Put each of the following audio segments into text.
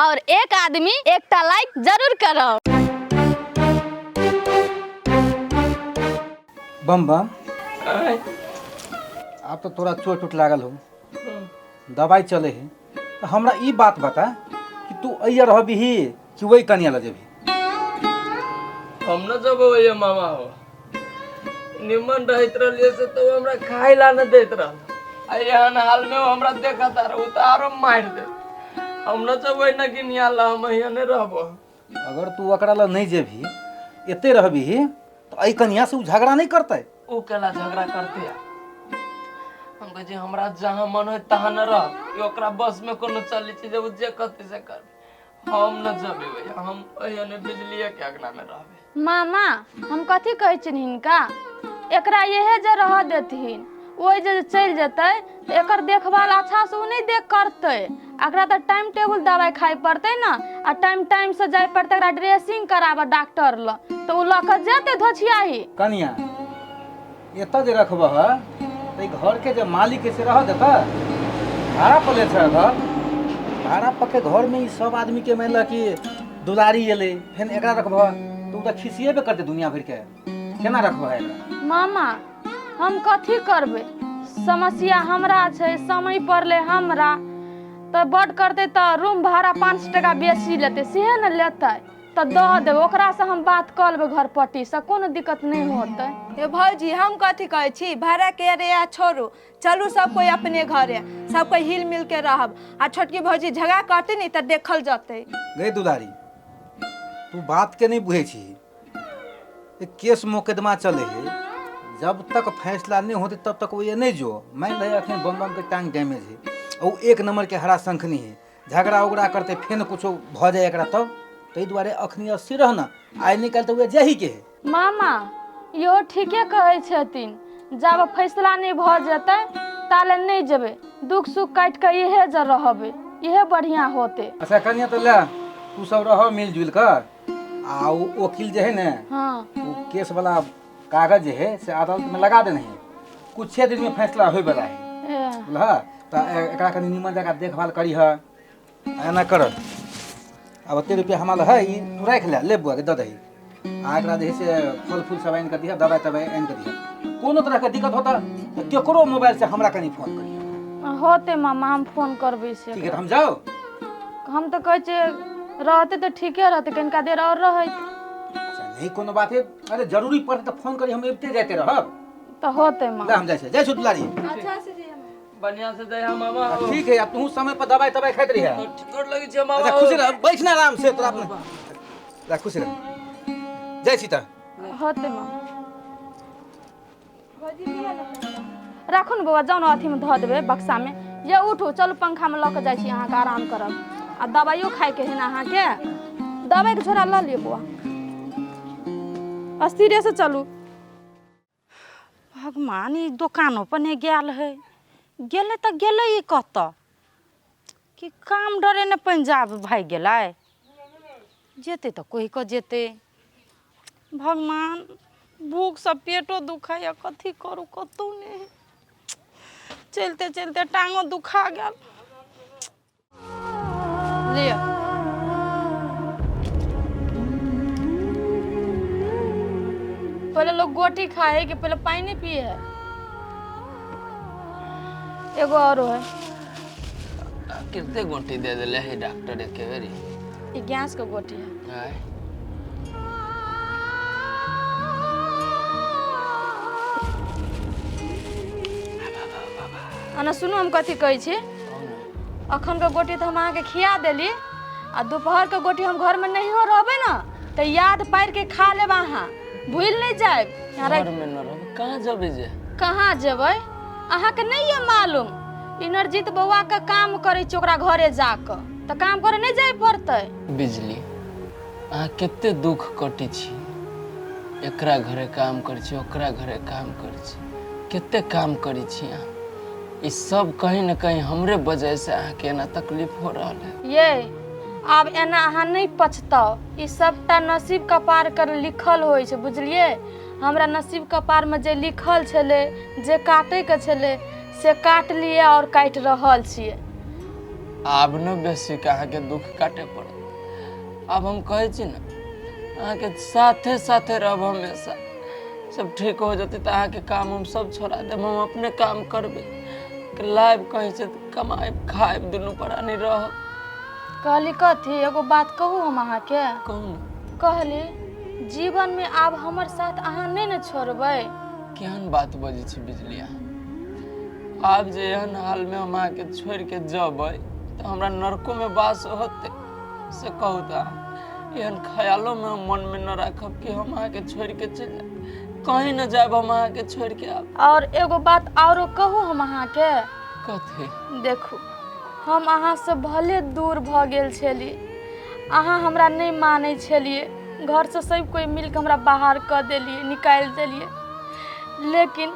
और एक आदमी एकटा लाइक जरूर करब। बम बम, आब तो तोरा चोट उट लागल हो, दवाई चले है, तो हमरा ई बात बता कि तू अइया रहबही कि वही कनिया लऽ जेबही? हम न जब ये मामा हो निमन रहत रहलिए से तो हमरा खाए ला न देत रहल, आ एहन हाल में हमरा देखत आर उ त आरो मार दे। हम न जब न गिनिया ला, हम एहने रहबो। अगर तू ओकरा ला नहीं जेबही, एते रहबही, तो एहि कनिया से उ झगड़ा नहीं करतै? उ केला झगड़ा करते? हम कहै छी हमरा जहाँ मन होय तहाँ न रह, ई ओकरा बस में कोनो चली छै? जब जे कहते से कर। हम न जबे भैया, हम एहने बिजलिए के अगना में रहबे। मामा, हम कथी कहै छियनि हिनका, एकरा इहे जे रह देथिन, ओहि जे चलि जेतै तऽ एकर देखभाल अच्छासँ ओ नहि देख करतै। एकरा तऽ टाइम टेबुल दवाइ खाइ पड़तै ने, आ टाइम टाइमसँ जाय पड़तै एकरा ड्रेसिंग कराबऽ डॉक्टर लग, तऽ ओ लऽ कऽ जेतै धोछियाही। कनिया, एतऽ जे रखबह तऽ घर के जे मालिक है से रह देतऽ? भाड़ा पर ले छै घर, भाड़ा पर के घर में ई सब आदमी के मान लऽ कि दुलारी एलै, फेर एकरा रखबह तऽ ओ तऽ खिसिएबे करतै दुनिया भरि के। केना रखबह एकरा? मामा, हम कथी करबै, समस्या हमरा छै, समय पड़लै हमरा तऽ बड करतै तऽ रूम भाड़ा 500 टाका बेसी लेतै, सेहे ने लेतै तऽ दऽ देबै। ओकरासँ हम बात कऽ लेबै, घर पट्टीसँ कोनो दिक्कत नहि होतै। हे भौजी, हम कथी कहै छी, भाड़ा के रे आ छोड़ू, चलू सब कोई अपने घरे, सब कोई हिल मिल के रहब, आ छोटकी भौजी झगड़ा करते नी तऽ देखल जतै। गई दुलारी, तू बात के नहीं बुझै छी। केस मोकदमा चले है, जब तक फैसला नहीं होते तब तक वो ये नहीं जो मान ले। अखन बम बम के टांग डैमेज है और एक नंबर के हरा शंखनी है, झगड़ा उगड़ा करते फेन कुछो भ जाए एकरा तब, ताहि दुआरे अखनी अस्थिर रह ना, आइ निकालि तऽ वएह जाही के है। मामा, इहो ठीके कहै छथिन, जाब फैसला नहि भऽ जेतै ताले नहि जेबै, दुख सुख काटि कऽ इहे जे रहबै, इहे बढ़िआँ होतै। अच्छा कनिया, तऽ ले तू सब रह मिलजुल कऽ, आ ओ वकील जे है ने, वो केस वाला कागज जे है से अदालत में लगा देने है, कुछ दिन में फैसला होय वाला है। बुझलह? तऽ एकरा कनि निमन जगह देखभाल करी है, एना कर। आब ओते रुपया हमरा है, ई तू राखि ले, ले बुआ के दऽ दही, आ एकरा जे है से फल फूल सब आनि कऽ दिहऽ, दबाइ तबाइ आनि कऽ दिहऽ। कोनो तरहके दिक्कत होता तऽ केकरो मोबाइल से हमरा कनि फोन करिहऽ। होतै मामा, हम फोन करबै से। ठीक है, तऽ हम जाउ? हम तऽ कहै छियै रहतै तऽ ठीके रहतै, कनिका देर आओर रहैत। अच्छा, नहीं कोनो बात है, अरे जरूरी पड़तै तऽ फोन करी, हम अबिते जाइते रहब। तऽ होतै मामा। ले, हम जाइ छियै, जाइ छियौ दुलारी। अच्छा से जी। बढ़िया से जाइ मामा। ठीक है, अब तू समय पर दवाई तवाई खाइत रही है। गोर लगै छै मामा। अच्छा, खुशी रह, बैठ ना आराम से, तोरा अपना जा, खुशी रह, जाइ छी तऽ। होतै मामा। राखू ने बौआ, जाउ ने अथीमे धऽ देबै बक्सामे। ये उठू, चलू पंखामे लऽ कऽ जाइ छी, अहाँके आराम करब, आ दबाइयो खाइके है ने अहाँके। दबाइके झोरा लऽ लिअ बौआ, स्थिरेसँ चलू। भगवान, ई दोकानो पर नहि गेल है, गेलै तऽ गेलै ई कतऽ? कि काम डरे ने पंजाब भागि गेलै? जेतै तऽ कहि कऽ जेतै। भगवान, भूखसँ पेटो दुखाइए, कथी करू, कतहु नहि। चलिते चलिते टांगो दुखा गेल। लिअ, पहिले लोग गोटी खाए है कि पहिले पानी पिए है? एगो औरो है। कते गोटी दे देले है डॉक्टर एके बेरी? ई गैस के गोटी है। आय। अना सुनू, हम कथी कहै छी, अखन के गोटी तऽ हम अहाँके खिया देली, आ दोपहर के गोटी हम घरमे नहियो रहबै ने तऽ याद पारि के खा लेब, अहाँ भूलि नहि जायब। यहाँ राखि- घर में न रहब, कहाँ जेबै जे? कहाँ जेबै अहाँके नहि यऽ मालूम? इनरजीत बौआ के काम करै छी ओकरा घरे जाकऽ, तऽ काम करे नहि जाय पड़तै? बिजली, अहाँ कते दुख कटै छी, एकरा घरे काम करै छी, ओकरा घरे काम करै छी, कते काम करै छी अहाँ, ई सब कहीं न कहीं हमरे वजह से अहाँके एना तकलीफ हो रहल है। ये आब एना अहाँ नहि पछताउ, ई सबटा नसीब कपार कर लिखल होइ छै, बुझलियै? हमरा नसीब कपारमे जे लिखल छलै, जे काटैके छलै से काटलियै आओर काटि रहल छियै। आब न बेसी के अहाँके दुख काटे पड़त। आब हम कहै छी ने, अहाँके साथे साथे रहब हमेशा। सब ठीक हो जेतै तऽ अहाँके काम हम सब छोड़ा देब, हम अपने काम करबै, लाइब कहीं से कमायब खायब, दुनू प्राणी रहब। कहली कथी, एगो बात कहू हम अहाँके? कहू ने। कहली जीवनमे आब हमर साथ अहाँ नहि ने छोड़बै? केहन बात बजै छी बिजली अहाँ? आब जे एहन हालमे हम अहाँके छोड़िके जबै तऽ हमरा नरकोमे वास होतै, से कहू तऽ अहाँ। एहन ख्यालोमे हम मनमे न राखब कि हम अहाँके छोड़िके चलि जायब। कहीं न जायब हम अहाँके छोड़िके आब। और एगो बात औरो कहू हम अहाँके? कथी? देखू, हम अहाँसँ भले दूर भऽ गेल छली, अहाँ हमरा नहि मानै छलियै, घरसँ सब कोइ मिलके हमरा बाहर कऽ देलियै, निकालि देलियै, लेकिन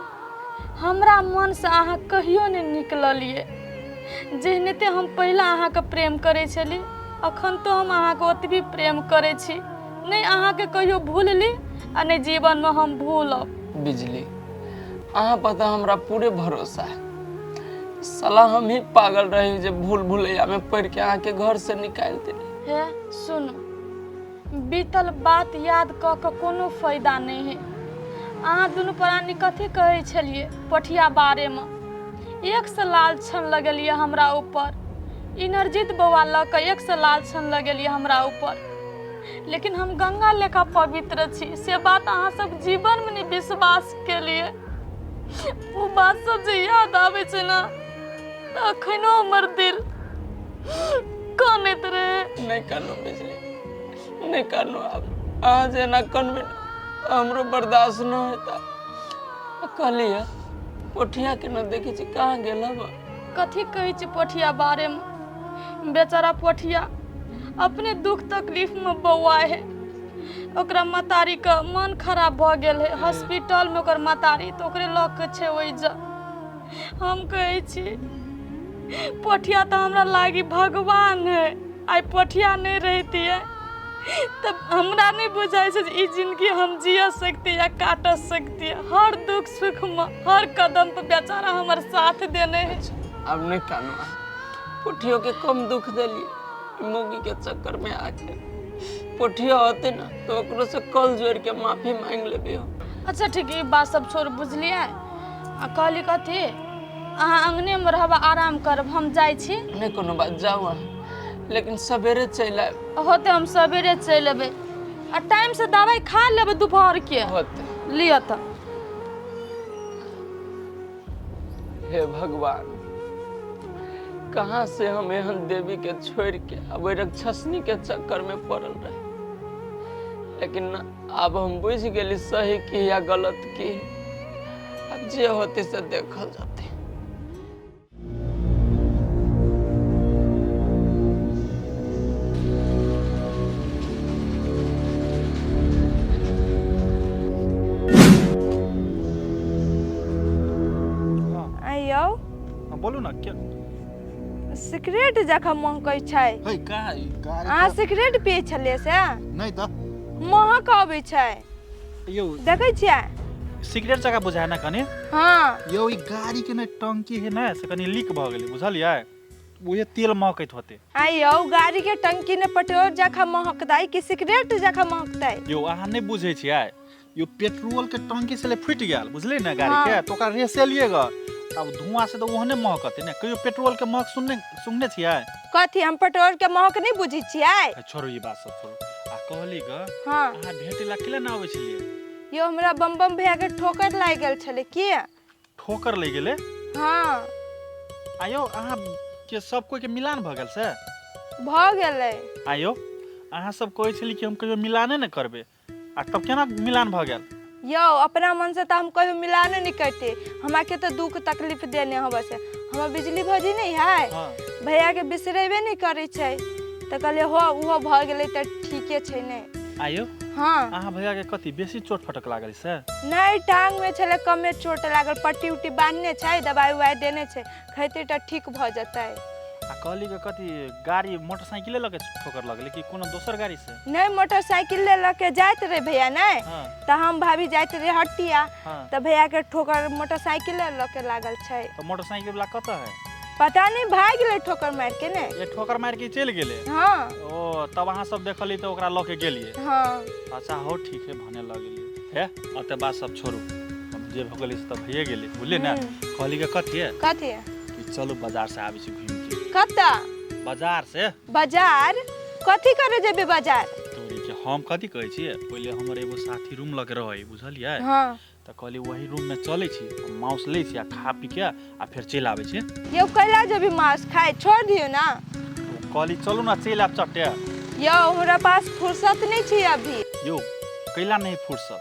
हमरा मनसँ अहाँ कहियो नहि निकललियै। जेहनेते हम पहिले अहाँके प्रेम करै छली, अखन तो हम अहाँके ओतबी प्रेम करै छी। नहि अहाँके कहियो भूलली आ नहि जीवनमे हम भूलब। बिजली, अहाँ पर तऽ हमरा पूरे भरोसा है। साला हम ही पागल रही जे भूल भुलैया में पड़ के अहाँके घर से निकालि देली। हे सुनू, बीतल बात याद कऽ कऽ कोनो फायदा नहि है। अहाँ दुनू प्राणी कथी कहै छलियै पोठिया बारेमे? एकसँ लालछन लगेलियै हमरा ऊपर, इनरजीत बौआ लऽ कऽ एकसँ लालछन लगेलियै हमरा ऊपर, लेकिन हम गंगा लेखा पवित्र छी से बात अहाँ सब जीवनमे नहि विश्वास केलियै। ओ बात सब जे याद आबै छै ने तऽ अखनो हमर दिल कानैत रहे। नहि कानू बिजली, नहि कानू। आब अहाँ जे एना कनबै ने हमरो बर्दाश्त नहि होता। कहलियै पोठिया के न देखै छी, कहाँ गेल हब? कथी कहै छी पोठिया बारेमे? बेचारा पोठिया अपने दुख तकलीफमे बौआ है। ओकरा महतारीके मन खराब भऽ गेल है, हॉस्पिटलमे ओकर महतारी, तऽ ओकरे लऽ कऽ छै ओहि जा। हम कहै छी पोठिया तऽ हमरा लागी भगवान है। आइ पोठिया नहि रहितियै तऽ हमरा नहि बुझाइ छै जे ई जिन्दगी हम जिय सकतियै या काट सकतियै। हर दुख सुखमे हर कदम पर बेचारा हमर साथ देने है। आब नहि कानू अहाँ। पोठियो के कम दुख देलियै मौगी के चक्कर में आके? पोठियो होते ना तो ओकरो से कल जोड़ के माफी मांग लेबे हम। अच्छा ठीक, ई बात सब छोड़, बुझलियै? आ कहली कथी, अहाँ अङ्गनेमे रहब, आराम करब, हम जाइ छी। नहि कोनो बात, जाउ अहाँ, लेकिन सवेरे चलि आयब। होते, हम सवेरे चलि अयबै आ टाइमसँ दवाइ खा लेबै दुपहरके। होते। लिअ तऽ। हे भगवान, कहाँ से हम एहन देवी के छोड़ के अब ओहि राक्षसनी के चक्कर में पड़ल रहे। लेकिन आब हम बुझ गेली सही की या गलत की। अब जे होते से देखल जाते। आइयौ। हाँ, बोलू ना क्या? सिगरेट जकाँ महकै छै। हे गाड़ी गाड़ी। अहाँ सिगरेट पियै छलियै से? नहि तऽ। महक अबै छै। यौ, देखै छियै? सिगरेट जकाँ बुझाय ना कनि? हँ। यौ, ई गाड़ी के ने टंकी है ने, से कनि लीक भऽ गेलै, बुझलियै? उहे तेल महकैत होते। आइयौ, गाड़ी के टंकी ने पेट्रोल जकाँ महकतै कि सिगरेट जकाँ महकतै? यौ, अहाँ नहि बुझै छियै यौ। पेट्रोल के टंकी से फूटि गेल, बुझलियै ने, गाड़ी के, तऽ ओकरा रेसेलियै ग, आब धुआं से तऽ ओहने महकतै ने। कहियो पेट्रोल के महक सुनने सुनने छियै? कथी, हम पेट्रोल के महक नहि बुझै छियै? हे, छोड़ू ई बात सब छोड़ू। आ कहली ग, हँ, अहाँ भेटै ला केला ना आबै छलियै? यौ, हमरा बम बम भैया के ठोकर लागि गेल छलै। की ठोकर लागि गेलै? हँ। आ यौ, अहाँ के सब कोई के मिलान भऽ गेल से? भऽ गेलै। आ यौ, अहाँ सब कहै छली कि हम कहियो मिलाने नहि करबै, आ तब केना मिलान भऽ गेल? यौ, अपना मन से तऽ हम कहियो मिलाने नहि करती। हमरा के तऽ दुख तकलीफ देने हबे से हमर बिजली भौजी नहि है। हाँ। भैया के बिसरेबे नहि करै छै, तऽ कहलियै हो ओहो भऽ गेलै तऽ ठीके छै ने। आयौ। हाँ। अहाँ भैया के कथी बेसी चोट फटक लागल से? नहि, टांग में छलै कमे चोट लागल, पट्टी उट्टी बांधने छै, दवाई उवाई देने छै, खैतै तऽ ठीक भऽ जेतै। आ कहली के कथी गाड़ी मोटरसाइकिले लऽ के ठोकर लगलै कि कोनो दोसर गाड़ी से? नहि, मोटरसाइकिल लऽ के जाइत रहे भैया नहि, हाँ। तऽ हम भाभी जाइत रहे हटिया, हाँ, तऽ भैया के ठोकर मोटरसाइकिले लऽ के लागल छै। तऽ मोटरसाइकिल वाला कतऽ है? पता नहीं भाग गेलै ठोकर मार के ने। ये ठोकर मार के चलि गेलै? हाँ। ओ तब अहाँ सब देखली तऽ ओकरा लऽ के गेलियै? हाँ। अच्छा हो ठीक है, भने लऽ गेलियै। हे अते बात सब छोड़ू, अब जे भऽ गेलै से तऽ भइए गेलै, बुझलियै ने? कहली के कथी है कथी है? कि चलू बाजार से आबै छी घूमि के। कतऽ? बाजार से। बाजार कथी करे जेबे बाजार? तोरी के हम कथी कहै छियै, पहिले हमर एगो साथी रूम लग रहै, बुझलियै? हाँ। तऽ कहली वही रूम में चलै छी, माउस लै छी आ खा पी के आ फेर चलि आबै छी। यौ कैला जेबी मांस खाए, छोड़ दियौ ना। कहली चलू ना चलि आब चट्टे। यौ हमरा पास फुर्सत नहीं छी अभी। यौ कैला नहीं फुर्सत,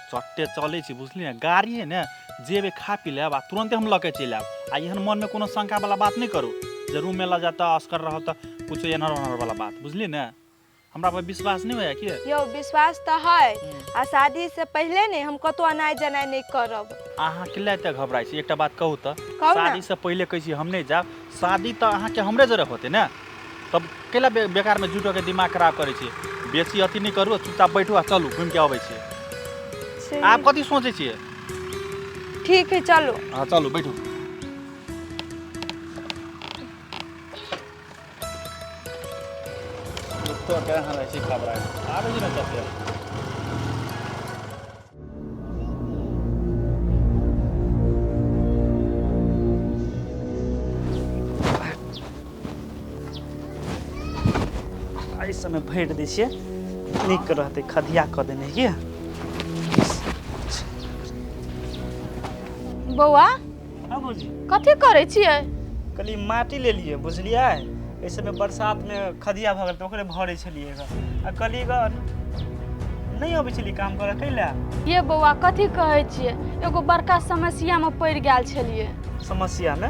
चट्टे चलै छी बुझलियै? गाड़ी है ने, जेबै खा पी लेब आ तुरन्ते हम लऽ के चलि आयब। आ एहन मनमे कोनो शंका वाला बात नहि करू जे रूम में लऽ जायब तऽ असगर रहब तऽ कुछो एनहर ओनहर वाला बात, बुझलियै ने? हमरा पर विश्वास नहीं होया की? यौ विश्वास तऽ है, आ शादी से पहले ने हम कतौ अनाय जनाय नहीं करब। अहाँ के लए एते घबराइ छी? एकटा बात कहू तऽ, कहू ना। शादी से पहिले कहै छी हम नहीं जायब, शादी तऽ अहाँके हमरे जरे होतै ने, तब कैला बेकार में झूठो के दिमाग खराब करै छी? बेसी अथी नहीं करू, चुपचाप बैठू आ चलू घूमि के अबै छी। आप कथी सोचै छियै? ठीक है चलू। हाँ चलू बैठू। तो कहाँ रहै छी घबराइ, आबै छी ने चलते। एहि सबमे भरि दै छियै, नीक रहतै, खदिया कऽ देने की। बौआ हाँ भौजी। कथी करै छियै? कहली माटी लेलियै बुझलियै, एहि सबमे बरसातमे खदिया भऽ गेल तऽ ओकरे भरै छलियै ग। आ कहली ग नहि अबै छलियै काम करऽ कैला? ये बौआ कथी कहै छियै, एगो बड़का समस्यामे पड़ि गेल छलियै। समस्यामे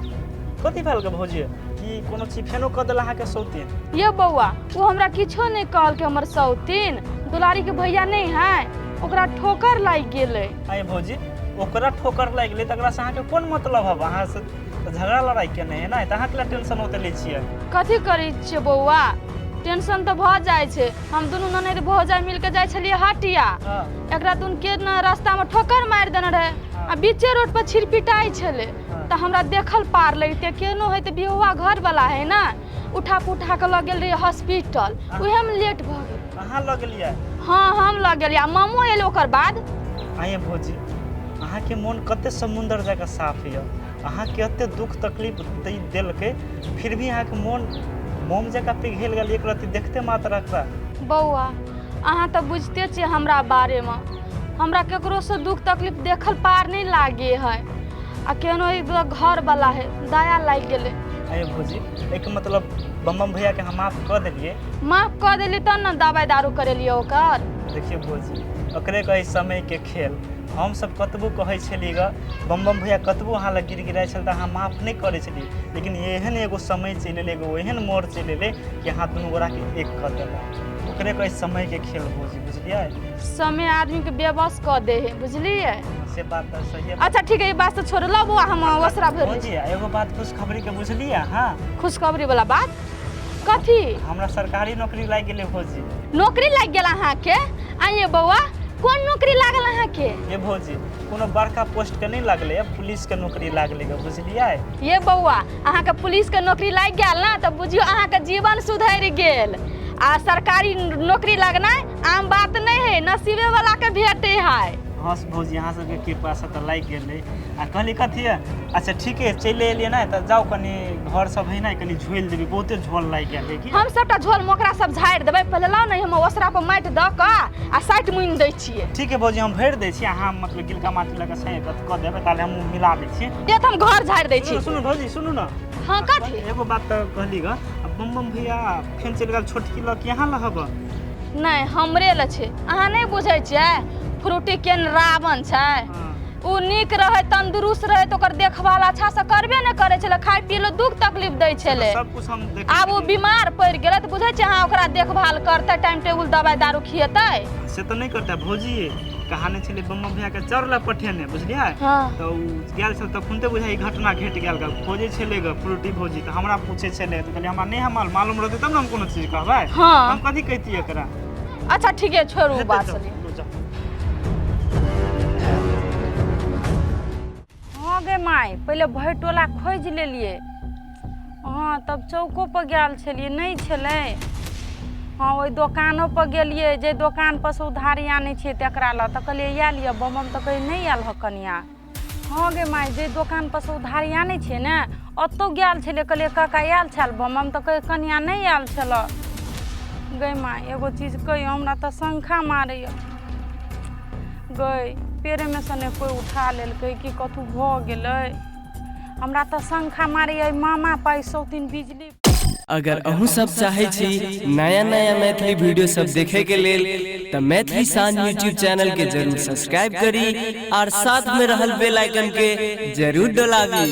कथी भेल ग भौजी? कि कोनो चीज फेनो कऽ देल अहाँके सौतीन? ये बौआ ओ हमरा किछो नहि कहलकै। हमर सौतीन दुलारी के भैया नहीं है, ओकरा ठोकर लागि गेलै। आइ भौजी ओकरा ठोकर लागि गेलै तकरा से अहाँके कोन मतलब हब? अहाँ से झगड़ा लड़ाई के नहीं है ना, तऽ अहाँ के टेंशन ओते लै छियै? कथी करै छियै बौआ, टेंशन तऽ भऽ जाइ छै। हम दुनू ननैद भौजाइ मिल के जाइ छलियै हटिया, एकरा दुनू के ने रास्ता में ठोकर मारि देने रहे आ बीचे रोड पर छिरपिटाइ छलै, तऽ हमरा देखल पार लगिते केनो है। तऽ बिहुआ घर वाला है ना, उठा पुठा के लऽ गेल रहियै हॉस्पिटल, उहे में लेट भऽ गेल। अहाँ लऽ गेलियै? हाँ हम लऽ गेलियै आ मामो एलै ओकर बाद। आइए भौजी अहाँके मोन कते समुन्दर जकाँ साफ यऽ, अहाँके एते दुख तकलीफ देलकै फिर भी अहाँके मोन मोम जकाँ पिघलि गेल एक रत्ती देखते मात्र एकरा। बौआ अहाँ तऽ बुझिते छियै हमरा बारेमे, हमरा ककरोसँ दुख तकलीफ देखल पार नहीं लागे है, आ केहनो घर वाला है दया लागि गेलै। अरे भौजी एहिके मतलब बम बम भैया के हम माफ कऽ देलियै? माफ कऽ देलियै तब ने दवाइ दारू करेलियै ओकर। देखियौ भौजी ओकरे कहै समय के खेल, हम सब कतबो कहै छलियै ग बम बम भैया कतबो अहाँ लग गिड़गिड़ाइ छल तऽ अहाँ माफ नहि करै छलियै, लेकिन एहन एगो समय चलि एलै, एगो एहन मोड़ चलि एलै कि अहाँ दुनू गोराके एक कऽ देलक। ओकरे कहै समय के खेल भौजी, बुझलियै? समय आदमी के बेबस कऽ दे है, बुझलियै? से बात तऽ सही है। अच्छा ठीक है ई बात तऽ छोड़, लऽ बौआ हम ओसरा भरि भौजी एगो बात खुशखबरी के बुझलियै अहाँ? खुशखबरी वाला बात कथी? हमरा सरकारी नौकरी लागि गेलै भौजी। नौकरी लागि गेल अहाँके? आइए बौआ कोन नौकरी लागल अहाँके? ये भौजी कोनो बड़का पोस्ट के नहीं लागलै, पुलिस के नौकरी लागलै बुझलियै? ये बौआ अहाँके पुलिस के नौकरी लागि गेल ना तऽ बुझियौ अहाँके जीवन सुधरि गेल। आ सरकारी नौकरी लगनाइ आम बात नहीं है, नसीबे वाला के भेटे है। हाँ भौजी अहाँ सबके कृपा से तऽ लागि गेलै। आ कहली कथी है? अच्छा ठीक है चलि एलियै ने तऽ जाउ कनि घर सब है ने कनि झोलि देबै, बहुते झोल लागि गेल है। हम सबटा झोल मोकरा सब झाड़ि देबै, पहिले लाउ ने हम ओसरा पर माटि दऽ कऽ आ साटि मुनि दै छियै। ठीक है भौजी हम भरि दै छी, अहाँ मतलब गिलका माटि लऽ कऽ सही कऽ देबै, ताले हम मिला दै छी। ये तऽ हम घर झाड़ि दै छी। सुनू भौजी सुनू ने। हाँ कथी? एगो बात तऽ कहली ग, बम बम भैया फेन चलि गेल छोटकी लऽ के यहाँ लहब? नहि हमरे लऽ छै, अहाँ नहि बुझै छियै फ्रूटी केन रावण छै, ओ नीक रहै तंदुरुस्त रहै तऽ ओकर देखभाल अच्छा से करबे नहि करै छलै, खाय पियै लए दुख तकलीफ दै छलै। सब कुछ हम आब ओ बीमार पड़ि गेलै तऽ बुझै छियै अहाँ ओकरा देखभाल करतै, टाइम टेबुल दवाइ दारू खिएतै? से तऽ नहि करतै भौजी। कहानी छलै बम बम भैया के चर लए पठेने बुझलियै, तऽ ओ गेल छल तखन तऽ बुझाइ घटना घटि गेल ग। खोजै छलै ग फ्रूटी भौजी तऽ हमरा पूछै छलै, तऽ कहलियै हमरा नहि हम मालूम रहतै तब ने हम कोनो चीज कहबै, हम कथी कहितियै एकरा। अच्छा ठीक है छोड़ू बात। हाँ गे माय पहिले भरि टोला खोजि लेलियै, हँ, तब चौकोपर गेल छलियै, नहि छलै। हँ, ओहि दोकानोपर गेलियै जे दोकानपर सँ उधारी आनै छियै तकरा लऽ, तऽ कहलियै आयल यऽ बमबम? तऽ कहै नहि आयल हँ कनिआ। हँ गे माय, जे दोकानपर सँ उधारी आनै छियै ने, ओतहु गेल छलियै। कहलियै काका आयल छल बमबम? तऽ कहै कनिआ नहि आयल छलऽ। गै माय, एगो चीज कहियौ, हमरा तऽ शंखा मारैए गै, पेड़ेमे सँ ने कोइ उठा लेलकै कि कथू भऽ गेलै? हमरा तऽ शंखा मारैए मामा पाइ सौतिन बिजली। अगर अहूँ सब चाहै छी नया नया मैथिली वीडियो सब देखे के लेल तऽ मैथिली शान यूट्यूब चैनल के जरूर सब्सक्राइब करी और साथ में रहल बेल आइकन के जरूर डोलाबी।